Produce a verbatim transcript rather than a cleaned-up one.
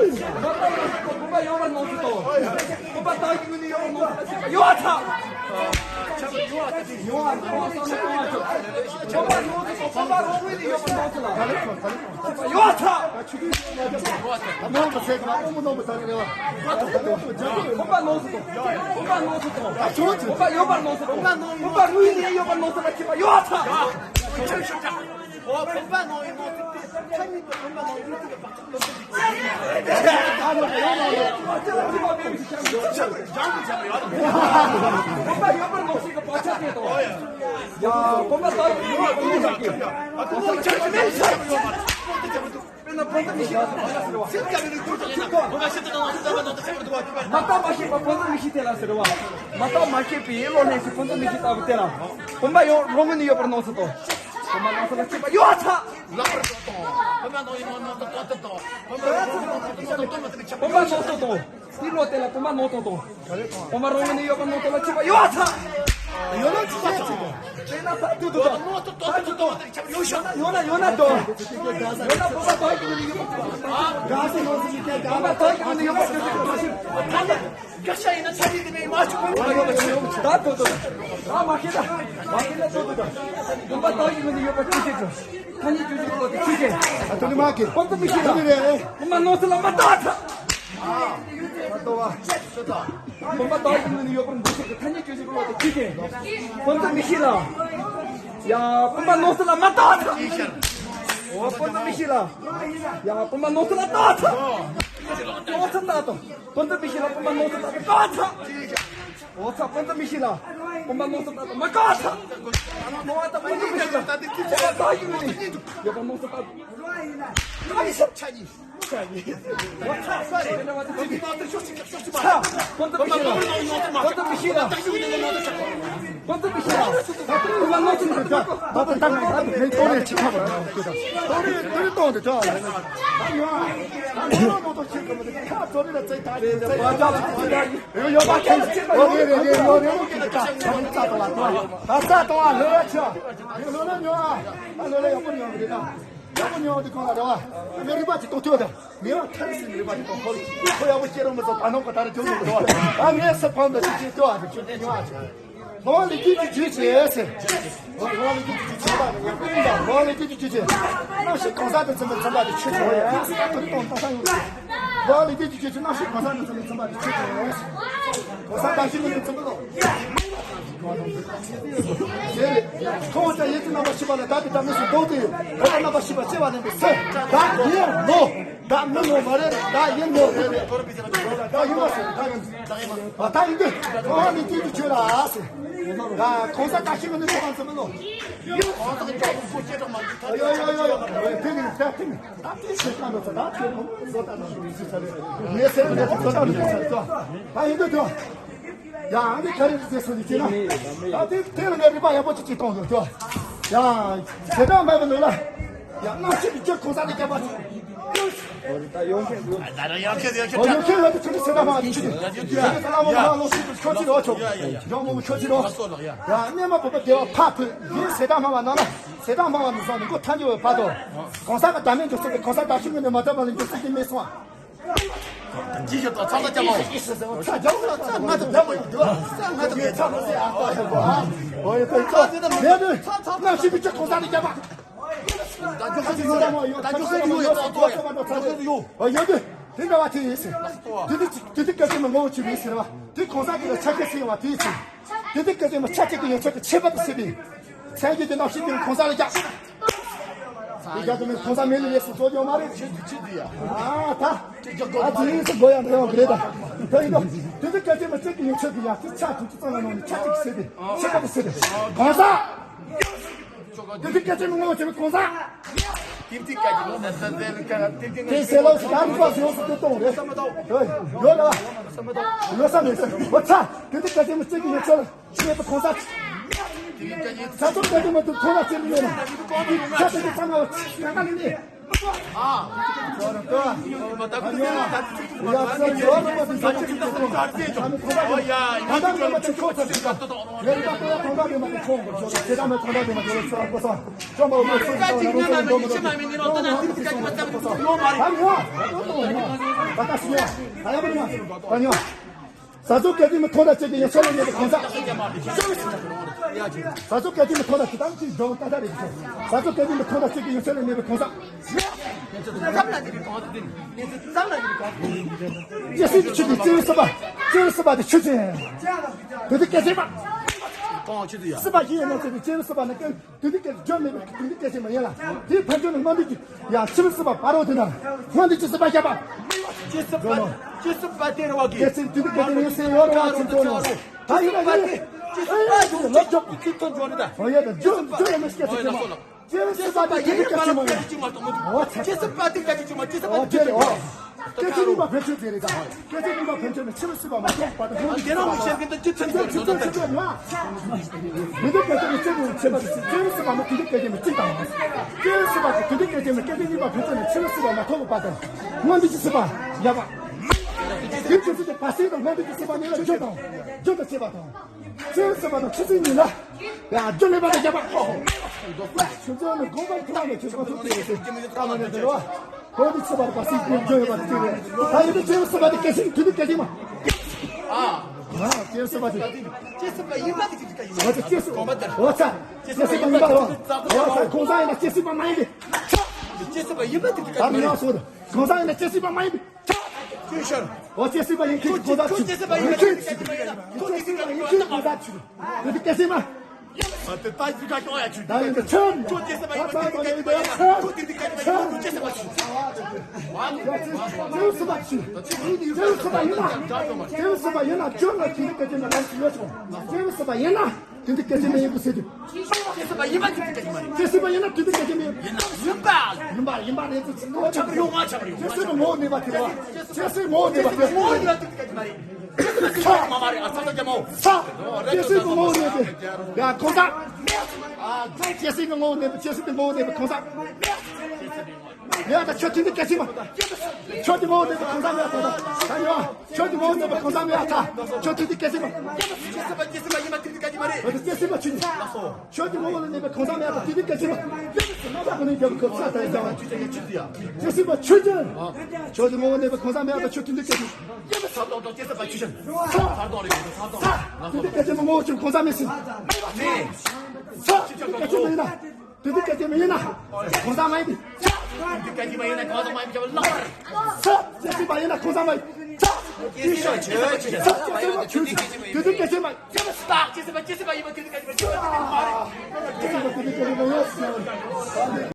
དགོངས་པ་ཡོད་པར་གནང་ཚུལ་དང་། དགོངས་པ་བདག་གི་ངོས་ནས་ཡོད་པར་གནང་ཚུལ་ལ་ཆད་པ་ཡོད་ཚ། ཡོད་ཚ། དགོངས་པ་ཡོད་ཚུལ་དང་དགོངས་པ་རང་ངོས་ནས་ཡོད་པར་གནང་ཚུལ་ལ་ཆད་པ་ཡོད་ཚ། དགོངས་པ་གནང་ཚུལ་དང་། དགོངས་པ་གནང་ཚུལ་དང་། དགོངས་པ་གནང་ཚུལ་དང་། དགོངས་པ་ཡོད་པར་གནང་ཚུལ་དང་། དགོངས་པ་ངོས་ནས་ཡོད་པར་གནང་ཚུལ་ལ་ཆད་པ་ཡོད་ཚ། མ་བརྟགས་མ་ཤེས་པ་བོད་མི་ཤི་དེ་ལ་ཟེར་བ། མ་བརྟགས་མ་ཤེས་པའི་བློ་ལྷན་ཞིག་བོད་མི་ཤི་ལྟ་བུ་དེ་ལ། བུམ་པ་ཡང་རང་ངོས་ནས་ཡོད་པར་སྣང་ཚུལ་དང་། བུམ་པ་སྣང་ཚུལ་ལ་ཆད་པ་ཡོད་ཚ། ལག་པར་དང་། བུམ་པ་ནང་ཡིན་ནོ་ནང་དུ་ཏོག་ཏོག་དང་། བུམ་པ་ནང་དུ་ཏོག་ཏོག་དང་། བུམ་པ་ནང་དུ་དང་། དེའི་བློ་དེ་ལ་བུམ་པ་ནང་དུ་དང་། བུམ་པ་རང་ངོས་ནས་ཡོད་པར་སྣང་ཚུལ་ལ་ཆད་པ་ཡོད་ཚ། ཡོད་ན་ཆད་པ་ཆད་དང་། དེ་ན་ད་དུ་དུ་དང་། ནང་དུ་ཏོག་ཏོག་དང་། ཡོད་ཤ་ན་ཡོད་ན་ཡོད་ན་དང་། ཡོད་ན་བུམ་པ་དང་ཡོད་ན་ཡོད་པར་དགའ་ས་ནང་སུ་ཡིན་ཀྱང་། བུམ་པ་དང་ཡོད་ན་ཡོད་པར་དགའ་ས་ནང་སུ་ཡིན། དགག་བྱ་ཡིན་ན་ཆ་ཤས་དེ་མེད་མ་བྱུང་བ་ཡོད་པ་ཡོད། ད་དོ་དོ། ད་མ་ཤེས་ད། མ་ཤེས་ན་དོ་དོ་ད། བུམ་པ་དང་ཡོད་ན་ཡོད་པར་ཆ་ཤས་དང་། ཐ་སྙད་བརྗོད་བྱའི་བློ་དེ་ཆ་ཤས། ཨ་དོ་ནི་མ་ཀི། བུམ་པ་མི་ཤེས་ལ། རེད་རེད། བུམ་པ་ནང་སུ་ལ་མ་བརྟགས་ཚ། ཨ་དོ་བ། བུམ་པ་དང་ཡོད་ན་ཡོད་པར་འདུ་ཤེས་ཀྱི་ཐ་སྙད་བརྗོད་བྱའི་བློ་དེ་ཆ་ཤས། བུམ་པ་མི་ཤེས་ལ། ཡ་བུམ་པ་ནང་སུ་ལ་མ་བརྟགས་ཚ། འོ་བུམ་པ་མི་ཤེས་ལ། ཡ་བུམ་པ་ནང་སུ་ལ་བརྟགས་ཚ། ནང་སུ་ལ་བརྟགས་དང་། བུམ་པ་མི་ཤེས་ལ་བུམ་པ་ནང་སུ་ལ་བརྟགས་ཚ། འོ་ཚ། བུམ་པ་མི་ཤེས་ལ་བུམ་པ་ནང་སུ་ལ་བརྟགས་དང་མ་བརྟགས་ཚ། ནང་བ་དང་བུམ་པ་མི་ཤེས་ལ་བུམ་པ་བརྟགས་ཡིན་ནི་ཡོད་པ་ནང་སུ་ལ་བརྟགས། ཆ་གཉིས། ཆ་གཉིས། འོ་ཚ། ཚ་རེད། ཚ། བུམ་པ་མི་ཤེས་ལ། བུམ་པ་མི་ཤེས་ལ། བུམ་པ་མི་ཤེས་ལ། ད་དུང་བུམ་པ་ནང་སུ་ལ་བརྟགས། ད་ད་ད་ད་ནས་ཏོ་རེ་ཆི་ཁ་བ་ཏོ་རེ་ཏོ་རེ་ཏོ་རེ་ཏོ་རེ། ཡོད་པ་ཁྱེད་ཀྱི་ཡོད་རེད་རེད་ཡོད་རེད་ཡོད་རེད། ད་ས་དོ་བ་ད་ས་དོ་བ་ལོས་ཆ་ལོས་ལོས་ཉོ་ཨ་ལོས་ལོས་ཡག་པོ་ཉོ་རེད་ད། ཡག་པོ་ཉོ་དེ་གང་ལ་རེད་བ། ངའི་རིག་པ་ཅིག་གཏོང་ཐུབ་ད། ངའི་བ་ཐར་སི་རིག་པ་ཅིག་གཏོང་ཁོ་ཁོ་ཡག་པོ་སྐྱེ་རུང་མི་ཚོ་ད་ནང་ག་ད་རེ་ཐུབ་ནི་རེད་བ། ད་ངའི་སེ་ཕམ་ད་ཅིག་ཅིག་ལྟོས་ཨ་ཅིག་ཅིག་ཉོ་ཨ་ཅིག་ལོ་ལི་ཀི་ཅིག་ཅིག་ཅིག་ཟེར། ལོ་ལི་ཀི་ཅིག་ཅིག་ཆགས་པ་ཡག་པོ་ཡིན་ད། ལོ་ལི་ཀི་ཅིག་ཅིག་ཅིག་གནམ་གཤིས་གང་ས་དེ་ཚིམ་པའི་ཚིམ་པ་དེ་ཆུ་ཆུ་ཡོད་ཡ། ད་དུང་གཏོང་གཏོང་ས་ཡོད། ལོ་ལི་ཀི་ཅིག་ཅིག་ཅིག་གནམ་གཤིས་གང་ས་དེ་ཚིམ་པའི་ཚིམ་པ་དེ་ཆུ་ཆུ་ཡོད། གང་ས་གང་ཞིག་མི་ནུས་ཚིམ་པ་ལོ། ཟེར་རེད། ཁོང་ཅག་ཡེ་ཙི་རྣམ་པ་ཤེས་པ་ལ་བདག་གི་བདག་མེད་སུ་འདོགས་ཏེ་ཡོད། ཁོ་ན་རྣམ་པ་ཤེས་པ་སྐྱེ་བ་ལེན་པའི་ཚེ། བདག་ཡིན་ནོ། བདག་མིན་ནོ་མ་རེད། བདག་ཡིན་ནོ་རེད་རེད། བདག་ཡིན་པ་ཟེར། བདག་ཡིན། བདག་ཡིན་དུས་གང་ནི་དུས་ཀྱི་ཆོས་ལ་ཟེར། ད་གང་ས་གང་ཞིག་གི་ནི་ཆོས་ལ་འཛིན་མི་ནོ། གང་ས་གང་ཞིག་གི་ཆོས་ལ་འཛིན་མི་ནོ། ཡོ་ཡོ་ཡོ་ཡོ། དེ་ནི་ད་དེ་ནི་ད་དེ་ཞེ་དྲག་འདུག་ད་དེ་མོ་བཟོ་ལྟ་ནི་ཞིག་ཟེར་ཚར་རེད། ངས་ཟེར་ནས་བཟོ་ལྟ་ནི་ཞིག་ཟེར་ཚར། ད་ཡིན་དུས་དུ། ཡང་འདི་ག་རེ་རེད་ཟེར་ནས་བྱས་ན། ད་དེ་དེ་ལ་ངས་རིག་པ་ཡག་པོ་ཅིག་ཅིག་གཏོང་དགོས་ཏོ། ཡང་ཞེ་དྲག་མེད་པ་ནོར་ལ། ཡང་གནམ་གཤིས་ཀྱི་ཆུ་གང་ས་ནས་བརྒྱབ་པ། ད་ཡོང་མཁན་འདུག་ད་ཡང་མཁན་ཡང་མཁན་ཡང་མཁན་ཡོད་དུ་ཆུ་ནི་ཟེར་ད་མ་ཆུ་ནི། ཡང་ཟེར་ད་མ་མ་ལོ་ཆུ་ཆུ་ཆུ་ཆུ་རོ་ཆུ། ཡང་མོ་ཆུ་ཆུ་རོ། ཡང་གནས་མ་བུ་པ་བདེ་བ་ཕ་ཕུ་ཡིན་ཟེར་ད་མ་མ་ནང་ལ་ཟེར་ད་མ་མ་ནི་སོང་ནི་མགོ་ཐང་རྒྱུ་བའི་བར་དུ། གང་ས་ག་ད་མེད་འཇོག་ཚུལ་གི་གང་ས་ད་ཤི་ངོ་ནས་མ་ད་མ་ལ་འཇོག་ཚུལ་གི་མེད་སོང་། ཇི་ཞིག་དང་ཚང་ལ་སྐྱབས་མ་འོ། ཚ་རྒྱ་བོ་ལ་ཚ་ང་དང་འདྲ་མ་ཡིན་འདུག་ཚ་ང་དང་ངའི་ཚ་མ་ཟེར་ཨ་ཏོ་ཡོད་གོ་ཨ། འོ་ཡོད་དོ་ཡོད་དོ། ཡོད་དོ། ཚ་ཚ་ང་ཞིག་གི་ཆ་གོ་ས་ནས་སྐྱབས་མ། ད་འཇོག་སེ་ཡོད་ད་མ་ཡོད། ད་འཇོག་སེ་ཡོད་ཡོད་ད་ཏོ་ཡོད་ད་འཇོག་སེ་ཡོད། འོ་ཡོད་དོ། དེ་འདྲ་བ་དེ་ཡིན་ཟེར། དེ་དེ་དེ་དེ་སྐད་ཆ་མ་ངོ་བོ་ཆེ་བས་ཟེར་བ། དེ་གོང་ས་དེ་ལ་ཆ་སྐད་ཟེར་བ་དེ་ཡིན་ཟེར། དེ་དེ་སྐད་ཆ་མ་ཆ་སྐད་དེ་ཡོད་ཆ་གི་ཆེ་བ་དེ་ཟེར་བས། སངས་རྒྱས་ཀྱི་རྣམ་ཤེས་དེ་གོང་ས་ལ་བརྒྱབ། དེ་རྒྱབ་དུ་མེད་གོང་ས་མེད་ལས་ལས་སུ་ཚོགས་ཀྱང་མ་རེད། ཆེ་དུ་ཆེ་དུ་ཡ། ཨ་ད། ཨ་དེ་ཡིན་སུ་དགོས་ཡ་འདྲ་ཡོང་གི་རེད་ད། ད་ཡིན་ནོ། དེ་དེ་སྐད་ཆ་མ་ཆ་སྐད་ཡོད་ཆ་གི་ཡ་དེ་ཆ་དུ་ཆུ་གཙང་ལ་ནོར་ནས་ཆ་གཅིག་ཟེར་བས་ཆེ་བ་དེ་ཟེར་བས་གོང་ས། དེ་དེ་སྐད་ཆ་མི་ངོ་ཆེ་བས་གོང་ས། ཏིམ་ཏིམ་སྐད་ཀྱི་ལོ་ཟླ་ཟླ་ཟླ་ལུ་ཁ་ཏིམ་ཏིམ་དེ་ཟེར་ལོ་ཟེར་ད་རུ་པ་ཟེར་ཡོང་སུ་ཏེ་གཏོང་རེད། ཡོད་ར། ཡོད་ས་མེད་ཟེར་བ་ཚ། དེ་དེ་སྐད་ཆ་མི་གཅིག་གི་ཡོད་ཚད་ཤེས་པ་གོང་ས། ས་ཐོབ་སྐད་ཆ་མ་ཐོབ་ཐོག་ལ་ཅི་མི་ཡོད་ན། ཆ་དེ་དེ་ཚང་མ་ག་ག་ལི་ནི། ས་ཚོ་སྐད་ཅིག་མི་ཐོག་ད་ཅིག་གི་ཡང་ཚོད་ལ་ཉེ་བའི་གང་ཟག་ས་ཚོ་སྐད་ཅིག་མི་ཐོག་ད་ཅིག་དང་ཅིག་འགྲོ་ད་ད་རེད། ས་ཚོ་སྐད་ཅིག་མི་ཐོག་ད་ཅིག་གི་ཡང་ཚོད་ལ་ཉེ་བའི་གང་ཟག་ཅི་སྲིད་ཆུ་དེ་ཅི་སྲིད་པ། ཅི་སྲིད་པ་དེ་ཆུ་ཅན། དེ་དེ་སྐད་ཅིག་མ། སྲིད་པ་ཡིན་ཡང་ན་ཚེ་གི་ཅི་སྲིད་པ་ནི་ཀན། དེ་འདི་སྐད་ཅིག་བརྗོད་མེད་པའི་དེ་འདི་སྐད་ཅིག་མ་ཡིན་ལ། དེའི་ཕན་ཚུན་ནི་སྔོན་འདི་ཀྱི་ཡང་ཕྱི་མི་སྲིད་པ་བར་རོ་དེ་ན། སྔོན་འདི་ཀྱི་སྲིད་པ་བརྒྱབ་པ། ཅི་སྲིད་པ། ཅི་སྲིད་པ་དེ་རེད་བ་གི། སྐད་ཅིག་དེ་འདི་སྐད་ཅིག་ཡིན་སེ་ཡོད་རེད་བ་ཚིག་ཐོག་ནོ། ད་ཡིན་ན་ཡིན། ཅི་སྲིད་པ་དེ་ལོ་རྒྱོབ་ཀྱི་ཚིག་ཐོག་འཇོག་རེད་ད། ཨོ་ཡ་ད་བརྗོད་བརྗོད་ཡ་མི་སྐད་ཅིག་མ། ཅི་སྲིད་པ་དེ་འདི་སྐད་ཅིག་མ་ཡིན། ཨོ་ཚ། ཅི་སྲིད་པ་དེ་སྐད་ཅིག་མ། ཅི་སྲིད་པ་དེ་སྐད་ཅིག་མ། སྐད་ཅིག་གཉིས་པ་ཕན་ཚུན་དེ་རེད་ད། སྐད་ཅིག་གཉིས་པ་ཕན་ཚུན་ནི་ཕྱི་མི་སྲིད་པ་མ་གཏོགས་པ་དང་སྔོན་འདི་སྲིད་པ་མ་གཏོགས། དེ་འདི་སྐད་ཅིག་ནི་ཕྱི་མི་ཕྱི་མི་སྲིད། ཕྱི་མི་སྲིད་པ་ནི་དེ་འདི་སྐད་ཅིག་ནི་གཅིག་དང་། ཕྱི་མི་སྲིད་པ་དེ་དེ་འདི་སྐད་ཅིག་ནི་སྐད་ཅིག་གཉིས་པ་ཕན་ཚུན་ནི་ཕྱི་མི་སྲིད་པ་མ་གཏོགས་པ་དང་སྔོན་འདི་ཀྱི་སྲིད་པ་ཡ་པ། དེ་ཕྱི་མི་སྲིད་པ་སྲིད་དང་སྔོན་འདི་ཀྱི་སྲིད་པ་ནི་ལ་རྒྱུ་དང་རྒྱུ་དང་བཅས་པ་དང་། ཕྱི་མི་སྲིད་པ་དང་ཕྱི་སྲིད་གཉིས་ལ། ཡ་རྒྱུ་ལས་པ་དང་རྒྱབ་པ། ཁོ་ཚོ་ནི་དགོངས་པ་ཁོ་ན་ནས་ཁྱོད་ཁོ་ཚོ་དེ་རེད་ཟེར་ཁ་ལ་ནས་དེ་རེད་བ། ཁོ་འདི་ཚོ་བར་པ་སྲིད་དེ་འཇོག་ཡོད་པ་དེ་རེད། ད་ཡིན་ན་ཅེས་སུ་བ་དེ་སྐད་ཅིག་དེ་འདི་སྐད་ཅིག་མ། ཨ། ཅེས་སུ་བ་དེ། ཅེས་སུ་བ་ཡིན་པ་དེ་སྐད་ཅིག་ཡིན། ཨོ་ཅེ་ཅེས་སུ། ཨོ་ཚ། ཅེས་སུ་བ་ཡིན་པ་ཨོ། ཨོ་ཚ་གོང་ས་ཡིན་ན་ཅེས་སུ་བ་མ་ཡིན་ཏེ། ཅེས་སུ་བ་ཡིན་པ་དེ་སྐད་ཅིག་མ་ཡིན། ད་མི་ཡང་སོ་དེ་གོང་ས་ཡིན་ན་ཅེས་སུ་བ་མ་ཡིན་ཏེ། ཅེས་སུ་བ། ཨོ་ཅེས་སུ་བ་ཡིན་ཁྱེད་གོང་ས་ཅེས་སུ་བ་ཡིན་ཁྱེད་ཅེས་སུ་བ་ཡིན་ཁྱེད་གོང་ས་ཅེས་སུ། དེ་འདི་སྐད་ཅིག་མ། ཨ་དེ་ད་ཅི་ག་ཀྱོག་ཡ་ཆུ། ད་ཡིན་ད་ཆོན། ཁྱོད་སྐྱེ་སེ་བ་ཡིན་པ་དེ་འདི་སྐད་ཅིག་མ་ཡིན་ན། ཁྱོད་དེ་འདི་སྐད་ཅིག་མ་ཡིན་ན་ཁྱོད་སྐྱེ་སེ་བ་ཆུ། ཅེས་སུ་བ་ཆུ། ཅེས་སུ་བ་ཡིན་ན། ཅེས་སུ་བ་ཡིན་ན་ཁྱོད་ལ་དེ་འདི་སྐད་ཅིག་མ་ཡིན་ཡོད་ཆོག་ཅེས་སུ་བ་ཡིན་ན་དེ་འདི་སྐད་ཅིག་མ་ཡིན་པ་ཟེར་དུས། ཅེས་སུ་བ་ཡིན་ན་དེ་འདི་སྐད་ཅིག་མ་ཡིན། ཡིན་ན་ཡིན་པ། ཡིན་པ་ཡིན་པ་རེད་དེ་ཅེས་སུ་བ་ཡིན་ན་དེ་འདི་སྐད་ཅིག་མ་ཡིན། ཅེས་སུ་ངོ་བོ་ནུས་པ་དེ་རེད་བ། ཅེས་སུ་ངོ་བོ་ནུས་པ་དེ་རེད་བ། ངོ་བོ་ནུས་པ་དེ་འདི་སྐད་ཅིག་མ་ཡིན། ས། མ་མ་རེད། ཨ་ཚ་ཚ་རྒྱ་མོ། ས། ཅེས་སུ་གི་ངོ་བོ་ནུས་པའི། ཡ་གོང་ས། ཨ། ཅེས་སུ་གི་ངོ་བོ་ནུས་པའི། ཅེས་སུ་གི་ངོ་བོ་ནུས་པའི་གོང་ས། ཡ་ད་ཁྱོད་དེ་འདི་སྐད་ཅིག་མ། ཁྱོད་ཀྱི་ངོ་བོ་ནུས་པའི་གོང་ས་མེད་ད་ད་ཡ། ཁྱོད་ཀྱི་ངོ་བོ་ནུས་པའི་གོང་ས་མེད་ད། ཁྱོད་དེ་འདི་སྐད་ཅིག་མ། ཅེས་སུ་བ་ཅེས་སུ་བ་ཡིན་པ་དེ་འདི་སྐད་ཅིག་མ་རེད། ཅེས་སུ་བ་ཆུ་ནི། ཁྱོད་ཀྱི་ངོ་བོ་ལ་གནས་པའི་གང་ཟག་མེད་པ་དེ་འདི་སྐད་ཅིག་མ། ཡོད་པའི་ཚེ་ན་ཁོ་ནི་རྒྱབ་ཁོ་ཚ་ད་ཡང་ཅི་ཅི་ཅི་ཅི་ཡ། ཅི་སྲིད་པ་ཆོས་ཅན། ཁྱོད་ཀྱི་ངོ་བོ་གནས་པའི་གང་ཟག་མེད་པ་ཆོས་དེ་འདི་སྐད་ཅིག། ཡོད་པའི་ཚ་ཏོག་ཏོག་ཅི་སྲིད་པ་ཆོས་ཅན། ཚ། ཚ་ཏོག་རེད་ཚ་ཏོག་ཚ། དེ་འདི་སྐད་ཅིག་མ་ངོ་བོ་ཆོས་གང་ཟག་མེད་ཟིན། མེད་པ་མེད། ཚ། དེ་འདི་སྐད་ཅིག་མ་ཡིན་ན། དེ་འདི་སྐད་ཅིག་མ་ཡིན་ན། གང་ཟག་མ་ཡིན་ཏེ། ཚ། དེ་འདི་སྐད་ཅིག་མ་ཡིན་ན་གང་ཟག་མ་ཡིན་པ་ལགས། ཚ། ཅི་སྲིད་པ་ཡིན་ན་གང་ཟག་མ་ཡིན། ཚ། ཅི་སྲིད་པ་ཆོས་ཅན། ཚ། ཅི་སྲིད་པ་ཆོས་ཅན། དེ་འདི་སྐད་ཅིག་མ། ཅི་སྲིད་པ་ཅི་སྲིད་པ་ཡིན་པ་དེ་འདི་སྐད་ཅིག་མ་རེད།